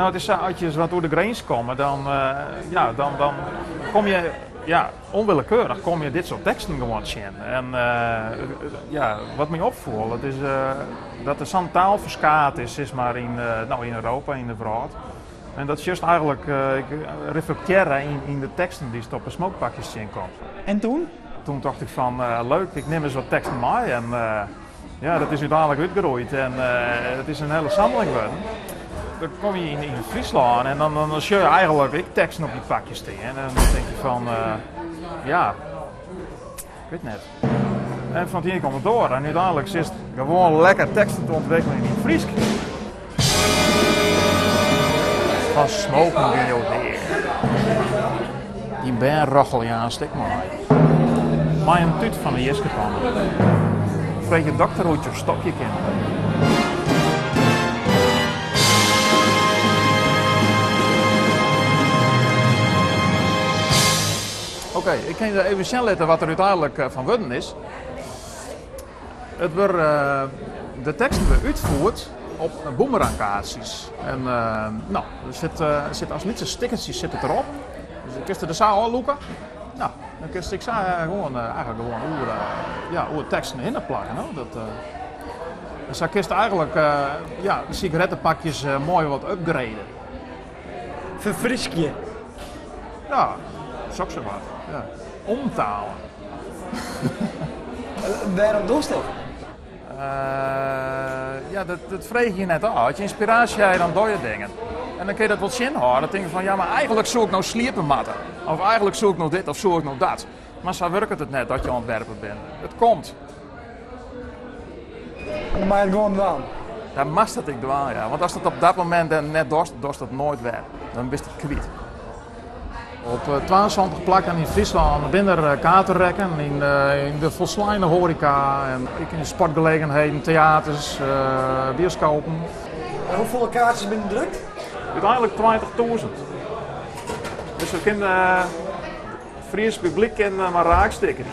No, it is sa, as je wat oer de grins komme, dan, ja, dan, dan kom je, ja, onwillekeurig kom je dit soort teksten gewoan tsjin. En ja, wat my opfoel, dat is dat der sa'n taalferskaat is, sis mar, yn, no, yn Europa, yn de wrâld. En dat sjochst eigenlik reflektearre yn de teksten dy'tst op de smookpakjes tsjinkomst. En toen? Toen tocht ik fan, leuk, ik nim ris wat teksten mei. En ja, dat is úteinlik útgroeid en it is in hiele samling wurden. Dan kom je yn Fryslân en dan dan sjoch je eigenlik ek teksten op dy pakjes stean. En dan tink je fan, ja, ik wit net. En fan it ien komt it oar. En úteinlik sitst gewoan lekker teksten te ûntwikkeljen yn it Frysk. Fan smoken gean jo dea. Dyn bern rochelje aanst ek mei. Mei in tút fan de jiskepanne. Freegje dokter hoe't jo stopje kinne. Oké, ik kin je even sjen litte wat der úteinlik fan wurden is. It wurdt, de teksten wurde útfierd op boemerangkaartsjes. En no, der sit, sit as lytse stikkertsjes sit it derop. Dus dan kinst der sa ôflûke. No, dan kinst ek sa gewoan, eigenlik gewoan oer, ja, oer teksten hinne plakke. No. Dat, en sa kinst eigenlik ja, de sigarettepakjes moai wat upgraden. Ferfryskje. Ja, soks wat. Ja. Omtalen. Wêrom dochst dit? Ja, dat freegje je net ôf. As je ynspiraasje ha, dan doch je dingen. En dan kin je dat wol tsjinhâlde. Dan tink je fan, ja, mar eigenlik soe ik no sliepe moatte. Of eigenlik soe ik no dit of soe ik no dat. Mar sa wurket it net as je ûntwerper binne. It komt. En dan moat je it gewoan dwaan. Dan moatst it ek dwaan, ja. Want ast it op dat momint net dochst, dochst it noait wer. Dan bist it kwyt. Op 72 plakken yn Fryslân binne der kaarterekken yn de folsleine hoareka en ek yn sportgelegenheden, teaters, bioskopen. En hoefolle kaartsjes binne der drukt? Uteinlik 20.000. Dus we kinne it Frysk publyk kin mar raakstikke.